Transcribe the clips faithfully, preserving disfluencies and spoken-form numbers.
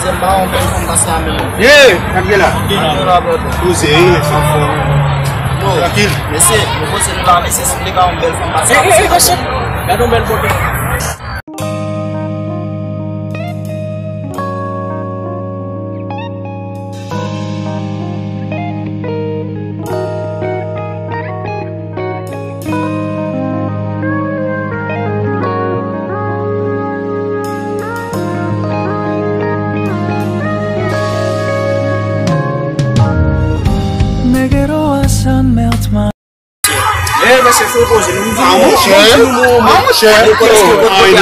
M pa yon bèl fanm pase a menm. Ye! Gade la. Gade la, brother. Poze, wi, mesye. Anfòm. Yo, trankil. Mesye, nou poze nou la, mesye, si w te ka yon bèl fanm pase a, mesye. Gade yon bèl kote. Negro, esa melt my Eh, mesye, fè poze nou. Ah, monchè. Ah, monchè. Yo, ah, yo.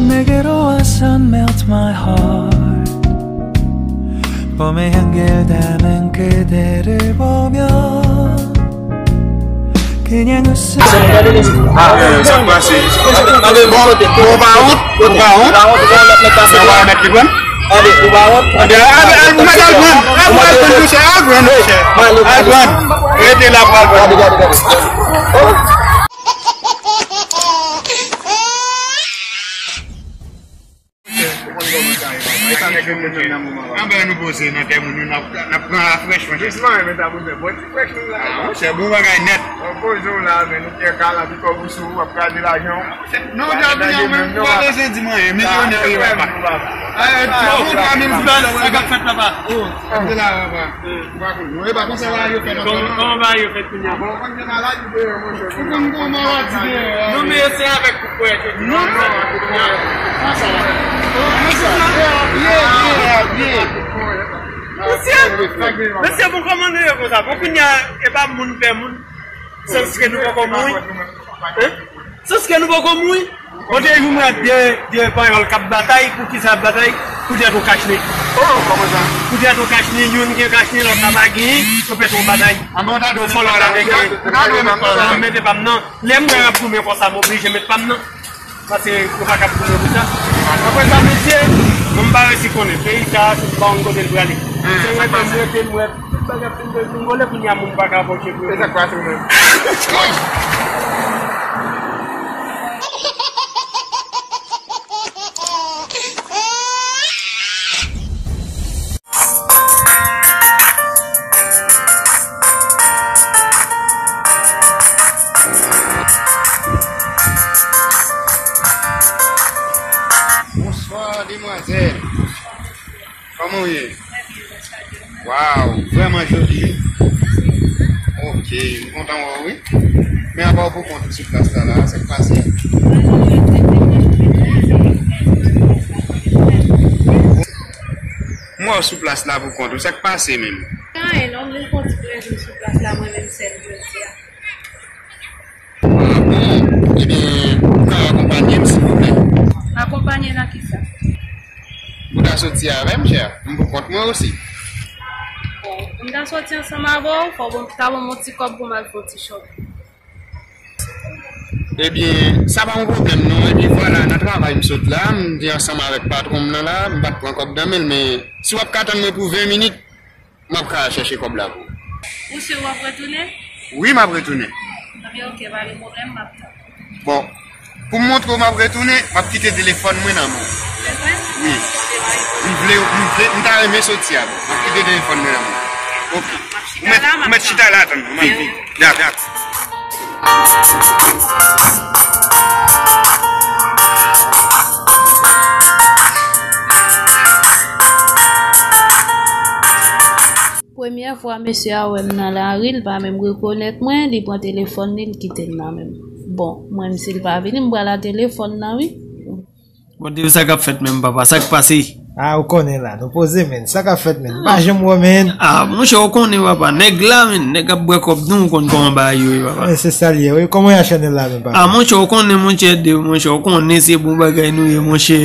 Negro, esa melt my heart. Ponme yangel danan kederer bomyo. Kenya no sa. Ah, eh, sa k pase? Bon, bon, pa wont, bon, pa wont. Sa va mèt li pran? Gade, ou pa wont? Gade, al, al, ou mèt al pran. Al pran, al pran, mesye, al pran, mesye. Al pran. Rete la pou al pran. Gade, gade, gade. Anben, nou poze nan tè moun yo, n ap, n ap pran la frèch, monchè. Dousman, men ta pou fè bon ti frèch nou la. Ah, monchè, bon bagay nèt. Bon, poze w la, men nou fè kal, epi kòb ou sou ou, w ap kraze lajan w. Non, jodi a menm, ou pa bezwen di m anyen, milyonè ou ye, papa. Eh, bon, twa mil dola, sa k ap fèt, papa? Oh, se la, papa. Ou pa konn, non, e pa konsa bagay yo fèt ankò, non. Kòman bagay yo fèt kounye a? Bon, ou konn gen maladi deyò, monchè. Ou konn gen maladi deyò. Non, men se avèk koukouwèt yo. Non, non. Sa va. Oh, mesye, sa va. Yeah, yeah, yeah. Mesye, mesye, bon, kòman nou ye konsa? Bon, kounye a, e pa moun pè moun. Sanske nou poko mouri. Hein? Sanske nou poko mouri. Bon, te jou mwen ap de, de panyòl k ap batay, poukisa y ap batay? Poutèt yon kachnen. Oh, kòman sa? Poutèt yon kachnen, youn gen kachnen, lòt la pa genyen, yo pete yon batay. An bon, ta yo fè lòt la, ta yo mete pa m nan. Lè m wè y ap goumen konsa, m oblije met pa m nan. Paske yo pa kab goumen pou sa. Apre sa, mesye, mwen m pa resi konnen. Peyi sa a, se pa yon kote l prale. Se rete m rete m wè tout bagay ap fin vin vole, kounye a moun pa ka pwoche pou yo. E sa k pase w menm? Bonswa, demwazèl. Kòman w ye? Waw, vrèman joli, wi. Ok, m kontan wè w, wi. Men apa w poukont ou sou plas la, la, sa k pase? M wè w sou plas la poukont ou, sa k pase menm? Anyen non, m vin fè yon ti plezi sou plas la, mwen menm sèl jodi a. Ah bon? Ebyen, ou ka akonpanye m, silvouplè? Akonpanye nan kisa? Ou ta soti avè m, chè? M poukont mwen osi. Bon, m ta soti ansanm avè w, fò w ta ban m yon ti kòb pou m al fè yon ti shopping. Ebyen, sa pa yon pwoblèm non. Epi vwala, nan travay m sot la, m te ansanm avèk patwon m nan la, m pa t pran kòb nan men l, men si w ap ka tann mwen pou ven minit, m ap ka al chèche kòb la pou ou. Ou si w ap retounen? Wi, m ap retounen. Ebyen, oke, pa gen pwoblèm, m ap tann. Bon, pou m montre w m ap retounen, m ap kite telefòn mwen nan men w. Se vre? Wi. M vle, m vle, m ta renmen soti avè w. M ap kite telefòn mwen nan men w. Oke. Ou mèt, ou mèt chita la, tann mwen. M ap vin. Dakò. Premyè fwa mesye a wè m nan lari, l pa menm rekonèt mwen, li pran telefòn li, l kite l nan men m. Bon, mwen menm si l pa vini, m pral a telefòn nan, wi. Bon, Dave, sa k ap fèt menm, papa? Sa k pase? Ah, ou konnen la, nou poze, menn. Sa k ap fèt, menn? M pa janm wè, menn. Ah, monchè, ou konnen, papa. Nèg la, menn. Nèg ap bwè kòb nou, ou konn kòman bagay yo ye, papa. Eh, se sa l ye, wi. Kòman y a chanèl la, menn, papa? Ah, monchè, ou konnen, monchè, Dave, monchè, ou konnen se bon bagay nou ye, monchè.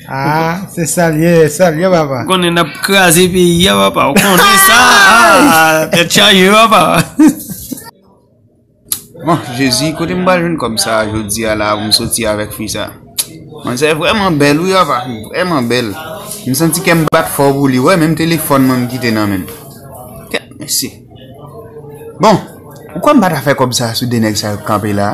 Ah, se sa l ye, sa l ye, papa. Ou konnen n ap kraze peyi a, papa. Ou konnen sa. Ah, tèt chaje, papa. Bon, Jezi, kote m pral jwenn kòb sa a jodi a la pou m soti avèk fi sa? Manzè vrèman bèl, wi, apa, vrèman bèl. M santi kè m bat fò pou li, wè, menm telefòn mwen m kite nan men l. Kèt, mesye. Bon, ou kwè m pa ta fè kòb sa a sou de nèg sa yo k kanpe la?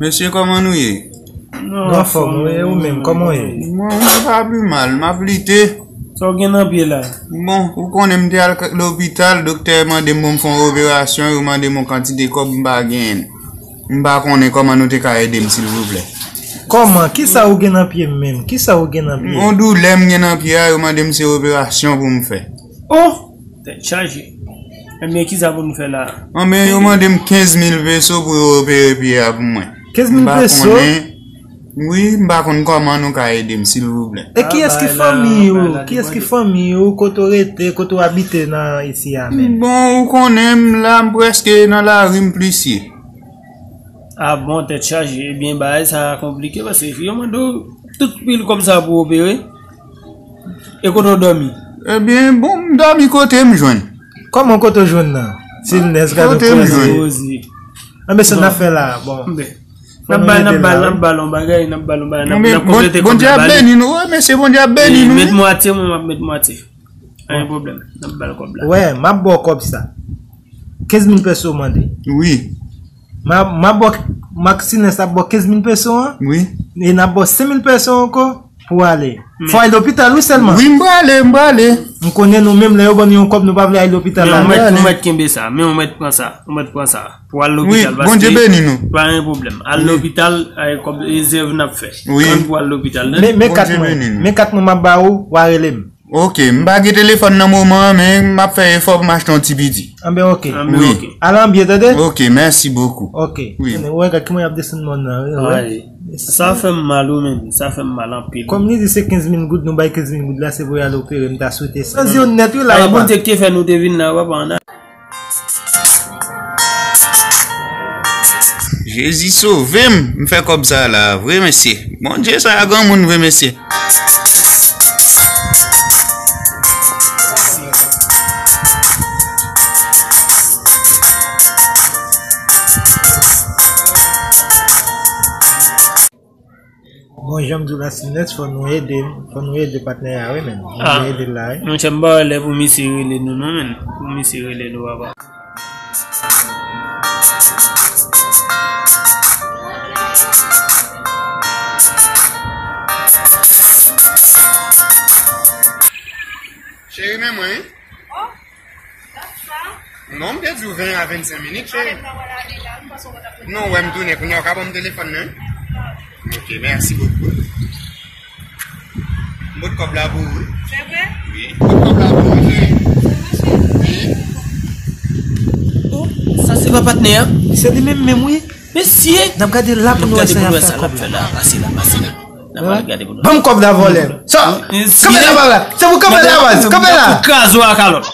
Mesye, kòman nou ye? Nou anfòm, wi, e ou menm, kòman w ye? Mwen, mwen pa pi mal, m ap lite. Sa w gen nan pye la? Bon, ou konnen m te al k-, lopital, doktè mande m pou m fè yon operasyon, yo mande m yon kantite kòb m pa genyen. M pa konnen kòman nou te ka ede m, silvouplè. Kòman? Kisa ou gen nan pye m menm? Kisa ou gen nan pye? Yon doulè m gen nan pye a, yo mande m se operasyon pou m fè. Oh! Tèt chaje. Ebyen, kisa pou nou fè la? Anben, yo mande m kenz mil peso pou yo opere pye a pou mwen. Kenz mil peso? M pa konnen. Wi, m pa konn kòman nou ka ede m, silvouplè. E kiyès ki fanmi ou? Kiyès ki fanmi ou? Kote w rete? Kote w abite nan isi a menm? Bon, ou konnen m la, m prèske nan lari m plis ye. Ah bon, tèt chaje. Ebyen, bagay sa a konplike paske yo mande w tout pil kòb sa pou opere. E kote w dòmi? Ebyen, bon, m dòmi kote m jwenn. Kòman kote w jwenn nan? Si l nèz gade kote m jwenn. Anben, sa n ap fè la, bon. N ap ba l, n ap ba l, n ap ba l yon bagay, n ap ba l yon bagay, n ap, n ap konplete kòb la, ba li. Bondye ap beni nou, wi, mesye, Bondye ap beni nou, wi. Met mwatye, mwen, m ap met mwatye. Pa gen pwoblèm, n ap ba l kòb la. Wè, m ap ba w kòb sa. Kenz mil peso w mande. Wi. M a, m a ba w, Maxinex ap ba w kenz mil peso an. Wi. E n ap ba w senk mil peso ankò pou ale. Fò w al lopital, wi, sèlman. Wi, m prale, m prale. M konnen nou menm, lè yo ban nou yon kòb, nou pa vle al lopital la. Men ou mèt, ou mèt kenbe sa, men ou mèt pran sa, ou mèt pran sa. Pou al lopital, paske Bondye beni nou. Pa gen pwoblèm. Al lopital, ay, kòb rezèv n ap fè. Wi. Ann pou al lopital, tande? Men, men kat mwen, men kat mwen m ap ba ou, w a rele m. Ok, m pa gen telefòn nan moman an, men m ap fè efò pou m achte yon ti piti. Anben, ok. Anben, ok. Al an byen, tande? Ok, mèsi bokou. Ok. Wi. Tande, ou wè, gad kòman y ap desann mòn nan, wi, wi. Ay, sa fè m mal, wi, menm. Sa fè m mal anpil. Kòm li di se kenz mil goud, nou bay kenz mil goud la, se pou y al opere, m ta swete sa. Nan zye w nèt, wi, la. Ay, Bondye k te fè nou te vin la, papa, ann al. Jezi sove m, m fè kòb sa la, vre mesye. Bondye sa a granmoun vre mesye. Bon, jan m di w la, Maxinex, fò nou ede, fò nou ede patnè a, wi, menn. Fò nou ede l la, wi. Monchè, m pa wè lè pou misye rele nou, non, menn. Pou misye rele nou, papa. Cheri, men mwen, wi. Non, m te di w ven a vennsenk minit, cheri. Non, wè m tounen kounye a, ou ka ban m telefòn nan? Ok, mèsi bokou. M pot kòb la pou ou, wi. Se vre? Wi, m pot kòb la pou ou, cheri. Wi. Oh, sa se pa patnè a? Se li menm menm, wi. Mesye! N ap gade la pou nou wè sa y ap fè ak kòb la. Pase la, pase la. N ap al gade pou nou. Ban m kòb la, vòlè. Sa! Kanpe la, vòlè. Se pou kanpe la, baz. Kanpe la. Pou kraze w ak kalòt.